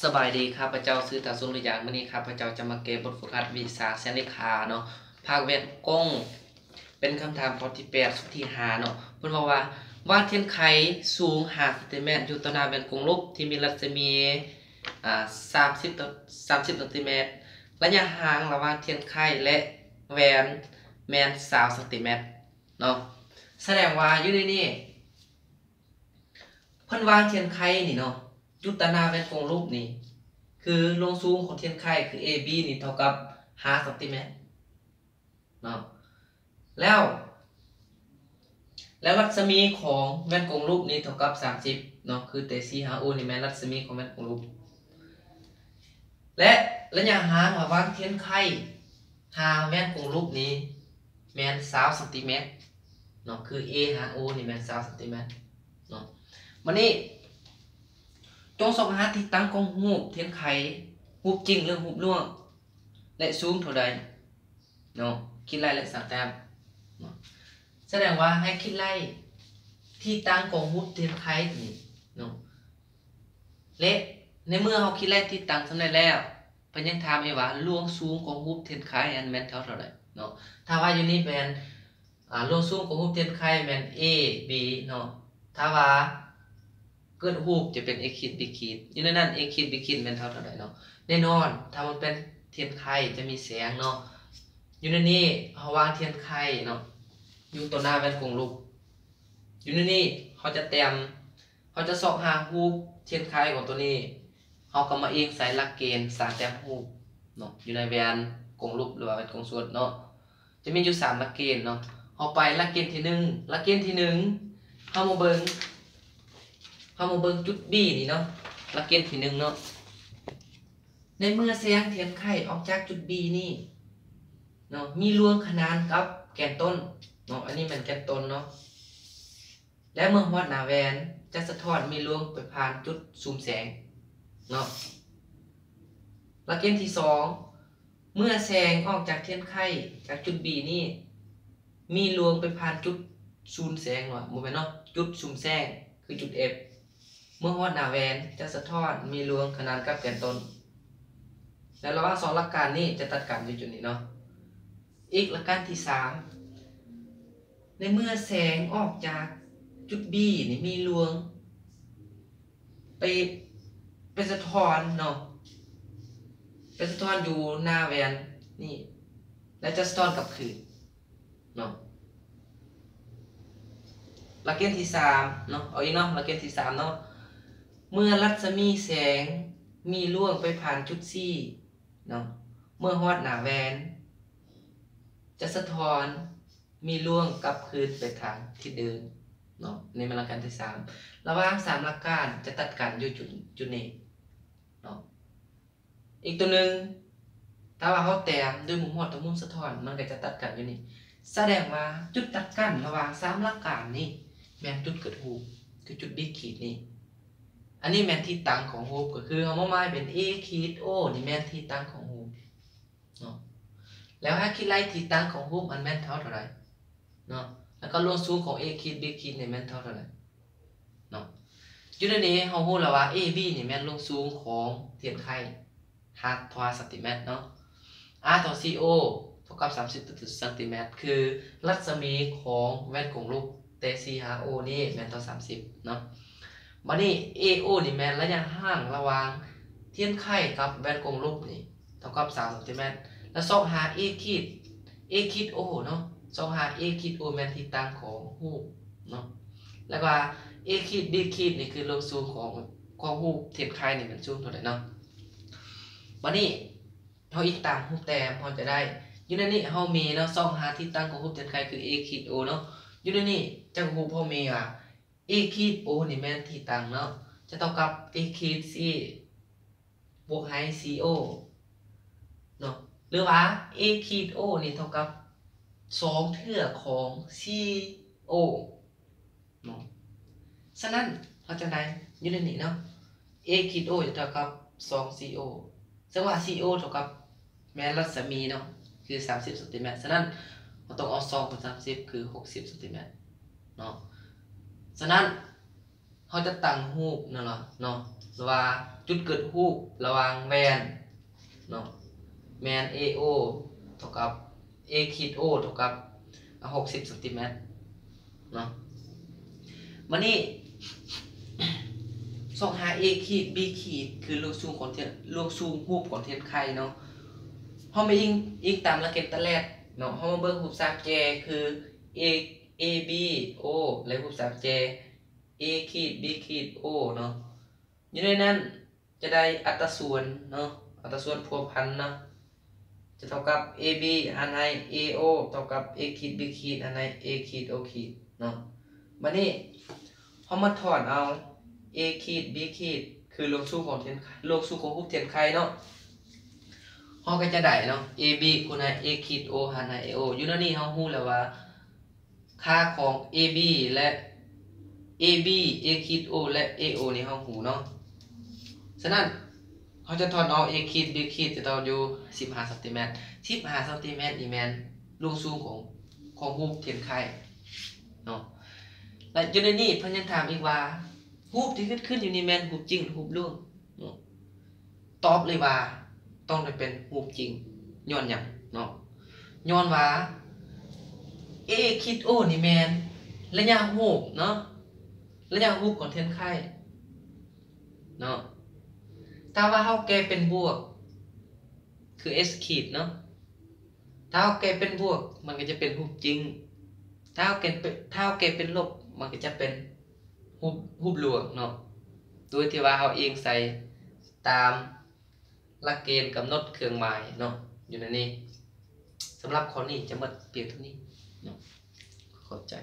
ສະບາຍດີ, ຂ້າພະເຈົ້າຊື່ ຕາສຸນ ຫຼື ຢາງ. ມື້ນີ້ຂ້າພະເຈົ້າຈະມາແກ້ບົດຝຶກຫັດວິຊາແສງເລຂາເນາະ, ພາກວຽກກົງ ເປັນຄຳຖາມຂໍ້ທີແປດ ຊຸດທີຫ້າເນາະ. ເພິ່ນເວົ້າວ່າ ວາງທຽນໄຂສູງຫ້າຊັງຕີແມັດ ຢູ່ຕໍ່ໜ້າແວ່ນກົງລົບທີ່ມີລັດສະໝີ ອາ ສາມສິບ ສາມສິບຊັງຕີແມັດ, ໄລຍະຫ່າງລະຫວ່າງທຽນໄຂ ແລະ ແວ່ນແມ່ນຊາວຊັງຕີແມັດເນາະ. ສະແດງວ່າຢູ່ໃນນີ້ ເພິ່ນວາງທຽນໄຂນີ້ເນາະ ຢູ່ຕໍ່ໜ້າແວ່ນກົງລົບນີ້ ຄືລວງສູງຂອງທຽນໄຂ ຄື ເອບີ ນີ້ເທົ່າກັບຫ້າຊັງຕີແມັດເນາະ. ແລ້ວ ແລ້ວລັດສະໝີຂອງແວ່ນກົງລົບນີ້ເທົ່າກັບສາມສິບເນາະ, ຄືເຕຊີຫາໂອນີ້ແມ່ນລັດສະໝີຂອງແວ່ນກົງລົບ ແລະ ໄລຍະຫ່າງລະຫວ່າງທຽນໄຂຫາແວ່ນກົງລົບນີ້ແມ່ນຊາວຊັງຕີແມັດເນາະ, ຄື ເອຫາໂອນີ້ແມ່ນຊາວຊັງຕີແມັດເນາະ. ບາດນີ້ ຈົ່ງຊອກຫາທີ່ຕັ້ງຂອງຮູບທຽນໄຂ, ຮູບຈິງ ຫຼື ຮູບລວງ ແລະ ສູງເທົ່າໃດເນາະ, ຄິດໄລ່ ແລະ ສ້າງແຕ້ມເນາະ. ສະແດງວ່າໃຫ້ຄິດໄລ່ທີ່ຕັ້ງຂອງຮູບທຽນໄຂນີ້ເນາະ, ແລະ ໃນເມື່ອເຮົາຄິດໄລ່ທີ່ຕັ້ງສຳເລັດແລ້ວ ເພິ່ນຍັງຖາມອີກວ່າ ລວງສູງຂອງຮູບທຽນໄຂນັ້ນແມ່ນເທົ່າເທົ່າໃດເນາະ. ຖ້າວ່າຢູ່ນີ້ແມ່ນ ອາ ລວງສູງຂອງຮູບທຽນໄຂແມ່ນ ເອບີ ເນາະ. ຖ້າວ່າເກີດຮູບຈະເປັນ ເອຂີດ ບີຂີດ, ຢູ່ໃນນັ້ນ ເອຂີດ ບີຂີດແມ່ນເທົ່າເທົ່າໃດເນາະ. ແນ່ນອນ ຖ້າມັນເປັນທຽນໄຂຈະມີແສງເນາະ. ຢູ່ໃນນີ້ເຮົາວາງທຽນໄຂເນາະ ຢູ່ຕໍ່ໜ້າແວ່ນກົງລົບ. ຢູ່ໃນນີ້ເຮົາຈະແຕ້ມ ເຮົາຈະຊອກຫາຮູບທຽນໄຂຂອງຕົວນີ້, ເຮົາກໍມາອີງໃສ່ຫຼັກເກນສ້າງແຕ້ມຮູບເນາະ, ຢູ່ໃນແວ່ນກົງລົບ ຫຼືວ່າແວ່ນກົງສວດເນາະ. ຈະມີຢູ່ສາມຫຼັກເກນເນາະ. ເຮົາໄປຫຼັກເກນທີໜຶ່ງ, ຫຼັກເກນທີໜຶ່ງ ເຮົາມາເບິ່ງ ເຮົາມາເບິ່ງຈຸດບີນີ້ເນາະ, ຫຼັກເກນທີໜຶ່ງເນາະ. ໃນເມື່ອແສງທຽນໄຂອອກຈາກຈຸດບີນີ້ເນາະ ມີລວງຂະໜານກັບແກນຕົ້ນເນາະ, ອັນນີ້ແມ່ນແກນຕົ້ນເນາະ. ແລະ ເມື່ອຮອດໜ້າແວ່ນ ຈະສະທ້ອນມີລວງໄປຜ່ານຈຸດຊຸມແສງເນາະ. ຫຼັກເກນທີສອງ ເມື່ອແສງອອກຈາກທຽນໄຂ ຈາກຈຸດບີນີ້ ມີລວງໄປຜ່ານຈຸດສູນແສງເນາະ, ບໍ່ແມ່ນເນາະ, ຈຸດຊຸມແສງ ຄືຈຸດເອັຟ. ເມື່ອຮອດໜ້າແວ່ນ ຈະສະທ້ອນມີລວງຂະໜານກັບແກນຕົ້ນ ແລະ ລະຫວ່າງສອງຫຼັກການນີ້ຈະຕັດກັນຢູ່ຈຸດນີ້ເນາະ. ອີກຫຼັກການທີສາມ ໃນເມື່ອແສງອອກຈາກຈຸດບີນີ້ ມີລວງໄປ ໄປສະທ້ອນເນາະ, ໄປສະທ້ອນຢູ່ໜ້າແວ່ນນີ້ ແລະ ຈະສະທ້ອນກັບຄືນເນາະ. ຫຼັກເກນທີສາມເນາະ, ເອົາອີກເນາະ, ຫຼັກເກນທີສາມເນາະ, ເມື່ອລັດສະໝີແສງມີລວງໄປຜ່ານຈຸດຊີເນາະ, ເມື່ອຮອດໜ້າແວ່ນ ຈະສະທ້ອນ ມີລວງກັບຄືນໄປທາງທິດເດີມເນາະ. ນີ້ແມ່ນຫຼັກການທີສາມ. ລະຫວ່າງສາມຫຼັກການຈະຕັດກັນຢູ່ຈຸດ ຈຸດນີ້ເນາະ. ອີກຕົວໜຶ່ງ ຖ້າວ່າເຮົາແຕ້ມດ້ວຍມຸມຮອດຕໍ່ມຸມສະທ້ອນ ມັນກໍຈະຕັດກັນຢູ່ນີ້. ສະແດງວ່າຈຸດຕັດກັນລະຫວ່າງສາມຫຼັກການນີ້ ແມ່ນຈຸດເກີດຮູບ ຄືຈຸດບີຂີດນີ້. ອັນນີ້ແມ່ນທີ່ຕັ້ງຂອງຮູບ ກໍຄືເຮົາມາໝາຍເປັນ ເອຂີດ ໂອ ນີ້ແມ່ນທີ່ຕັ້ງຂອງຮູບ. ເນາະ ແລ້ວໃຫ້ຄິດໄລ່ທີ່ຕັ້ງຂອງຮູບ ມັນແມ່ນເທົ່າເທົ່າໃດເນາະ, ແລ້ວກໍລວງສູງຂອງ ເອຂີດ ບີຂີດ ນີ້ແມ່ນເທົ່າເທົ່າໃດເນາະ. ຢູ່ໃນນີ້ເຮົາຮູ້ແລ້ວວ່າ ເອບີ ນີ້ແມ່ນລວງສູງຂອງທຽນໄຂ ຫ້າ ເທົ່າຫ້າຊັງຕີແມັດເນາະ, ອາ ເທົ່າສີ່ໂອ ເທົ່າກັບສາມສິບຊັງຕີແມັດ ຄືລັດສະໝີຂອງແວ່ນກົງລົບ ແຕ່ຊີຫາໂອນີ້ແມ່ນເທົ່າສາມສິບເນາະ. ບາດນີ້ ເອໂອ ນີ້ແມ່ນໄລຍະຫ່າງລະຫວ່າງທຽນໄຂກັບແວ່ນກົງລົບນີ້ເທົ່າກັບຊາວຊັງຕີແມັດ ແລະ ຊອກຫາ ເອຂີດ ເອຂີດ ໂອ ເນາະ, ຊອກຫາ ເອຂີດ ໂອ ແມ່ນທີ່ຕັ້ງຂອງຮູບເນາະ, ແລ້ວກໍວ່າ ເອຂີດ ບີຂີດ ນີ້ຄືລວງສູງຂອງ ຂອງຮູບທຽນໄຂນີ້ແມ່ນສູງເທົ່າໃດເນາະ. ບາດນີ້ ເຮົາອີງຕາມຮູບແຕ້ມເຮົາຈະໄດ້ ຢູ່ໃນນີ້ເຮົາມີເນາະ ຊອກຫາທີ່ຕັ້ງຂອງຮູບທຽນໄຂຄື ເອຂີດ ໂອ ເນາະ. ຢູ່ໃນນີ້ຈາກຮູບເຮົາມີວ່າ ເອຂີດ ໂອ ນີ້ແມ່ນທີ່ຕັ້ງເນາະ ຈະເທົ່າກັບ ເອຂີດ ຊີ ບວກໃຫ້ ຊີໂອ ເນາະ ຫຼືວ່າ ເອຂີດ ໂອ ນີ້ເທົ່າກັບສອງເທື່ອຂອງ ຊີໂອ ເນາະ. ສະນັ້ນເຮົາຈະໄດ້ຢູ່ໃນນີ້ເນາະ ເອຂີດ ໂອ ຈະເທົ່າກັບສອງ ຊີໂອ ເຊິ່ງວ່າ ຊີໂອ ເທົ່າກັບແມ່ນລັດສະໝີເນາະ ຄືສາມສິບຊັງຕີແມັດ, ສະນັ້ນເຮົາຕ້ອງເອົາສອງຄູນສາມສິບ ຄືຫົກສິບຊັງຕີແມັດເນາະ. ສະນັ້ນ ຮົາຈະຕັ້ງຮູບນັ້ນລະເນາະ ວ່າຈຸດເກີດຮູບລະຫວ່າງແວ່ນເນາະ ແມ່ນ ເອ ໂອ ເທົ່າກັບ ເອ ຂີດ ໂອ ເທົ່າກັບ ອ່າ ຫົກສິບຊັງຕີແມັດເນາະ. ບາດນີ້ ຊອກຫາ ເອ ຂີດ ບີ ຂີດ ຄືລວງສູງຂອງທຽນ ລວງສູງຮູບຂອງທຽນໄຂເນາະ. ເຮົາມາອີງ ອີງຕາມຫຼັກເກນຕະແລດເນາະ ເຮົາມາເບິ່ງຮູບສາມແຈຄື ເອ ເອ ບີ ໂອ ແລະ ຮູບສາມແຈ ເອ ຂີດ ບີ ຂີດ ໂອ ເນາະ. ຢູ່ໃນນັ້ນຈະໄດ້ອັດຕາສ່ວນເນາະ ອັດຕາສ່ວນພົວພັນເນາະ ຈະເທົ່າກັບ ເອ ບີ ຫານໃຫ້ ເອ ໂອ ເທົ່າກັບ ເອ ຂີດ ບີ ຂີດ ຫານໃຫ້ ເອ ຂີດ ໂອ ຂີດເນາະ. ບາດນີ້ເຮົາມາຖອນເອົາ ເອ ຂີດ ບີ ຂີດ ຄືລວງສູງຂອງທຽນ ລວງສູງຂອງຮູບທຽນໄຂເນາະ ເຮົາກໍຈະໄດ້ເນາະ ເອ ບີ ຄູນໃຫ້ ເອ ຂີດ ໂອ ຫານໃຫ້ ເອ ໂອ. ຢູ່ໃນນີ້ເຮົາຮູ້ແລ້ວວ່າ ຄ່າຂອງ ເອ ບີ ແລະ ເອ ບີ ເອ ຂີດ ໂອ ແລະ ເອ ໂອ ນີ້ເຮົາຮູ້ເນາະ. ສະນັ້ນ ເຮົາຈະຖອນອອກ ເອ ຂີດ ບີ ຂີດ ຈະຕ້ອງຢູ່ສິບຫ້າຊັງຕີແມັດ. ສິບຫ້າຊັງຕີແມັດນີ້ແມ່ນລວງສູງຂອງ ຂອງຮູບທຽນໄຂເນາະ. ແລະ ຢູ່ໃນນີ້ເພິ່ນຍັງຖາມອີກວ່າ ຮູບທີ່ເກີດຂຶ້ນຢູ່ນີ້ແມ່ນຮູບຈິງ ຫຼື ຮູບລວງເນາະ. ຕອບເລີຍວ່າຕ້ອງໄດ້ເປັນຮູບຈິງ. ຍ້ອນຫຍັງເນາະ? ຍ້ອນວ່າ ເອ ຂີດ ໂອ ນີ້ແມ່ນໄລຍະຮູບເນາະ ໄລຍະຮູບຂອງທຽນໄຂເນາະ. ຖ້າວ່າເຮົາແກະເປັນບວກ ຄື ເອສ ຂີດເນາະ ຖ້າເຮົາແກະເປັນບວກ ມັນກໍຈະເປັນຮູບຈິງ. ຖ້າເຮົາແກະເປັນ ຖ້າເຮົາແກະເປັນລົບ ມັນກໍຈະເປັນຮູບ ຮູບລວງເນາະ ໂດຍທີ່ວ່າເຮົາອີງໃສ່ຕາມຫຼັກເກນກຳນົດເຄື່ອງໝາຍເນາະ ຢູ່ໃນນີ້. ສຳລັບຂໍ້ນີ້ຈະໝົດພຽງເທົ່ານີ້ເນາະ. ຂອບໃຈ.